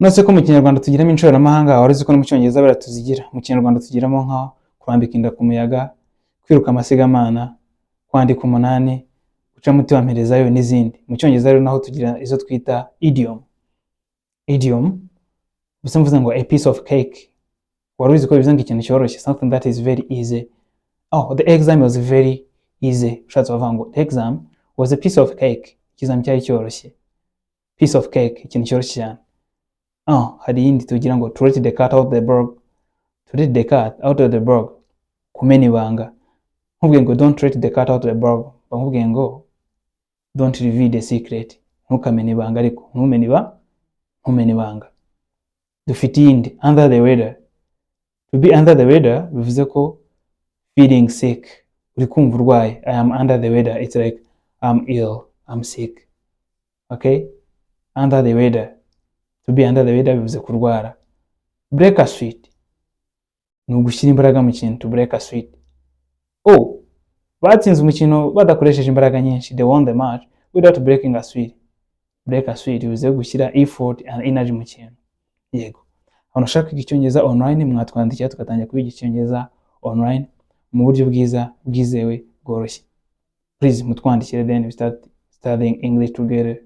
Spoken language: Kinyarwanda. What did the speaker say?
None ko mu Kinyarwanda tugiramo inshoberamahanga, wari uzi ko no mu Cyongereza bariya tuzigira? Mu Kinyarwanda tugiramo nka kurambika inda ku muyaga, kwiruka amasigamana, kwandika umunani, guca muti wa mperezayo n'izindi. Mu Cyongereza rero naho tugira izo twita idiom. Idiom, gusa mvuze ngo "a piece of cake", wari uzi ko bivuze ngo ikintu cyoroshye, something that is very easy? "Oh, the exam was very easy." Ushatse bavuga ngo "the exam was a piece of cake", ikizami cyari cyoroshye. Piece of cake, ikintu cyoroshye cyane. Oh, hari iyindi tugira ngo "to let the cat out of the bag". To let the cat out of the bag, kumena ibanga. Nkubwiye ngo "Don't let the cat out of the bag", nkubwiye ngo "Don't reveal the secret", ntukamene ibanga, ariko ntumene iba ntumene ibanga. Dufite iyindi, "under the weather". To be under the weather bivuze ko feeling sick, uri kumva urwaye. "I am under the weather", it's like "I'm ill, I'm sick". Okay, under the weather, to be under the weather bivuze kurwara. Break a sweat ni ugushyira imbaraga mu kintu. To break a sweat: "Oh, batsinze umukino badakoresheje imbaraga nyinshi." "They won the match without breaking a sweat." Break a sweat bivuze gushyira effort and energy mu kintu. Yego, abantu bashaka kwiga Icyongereza online, mwatwandikira tugatangira kubiga Icyongereza online mu buryo bwiza, bwizewe, bworoshye. Please mutwandikire, then we start studying English together.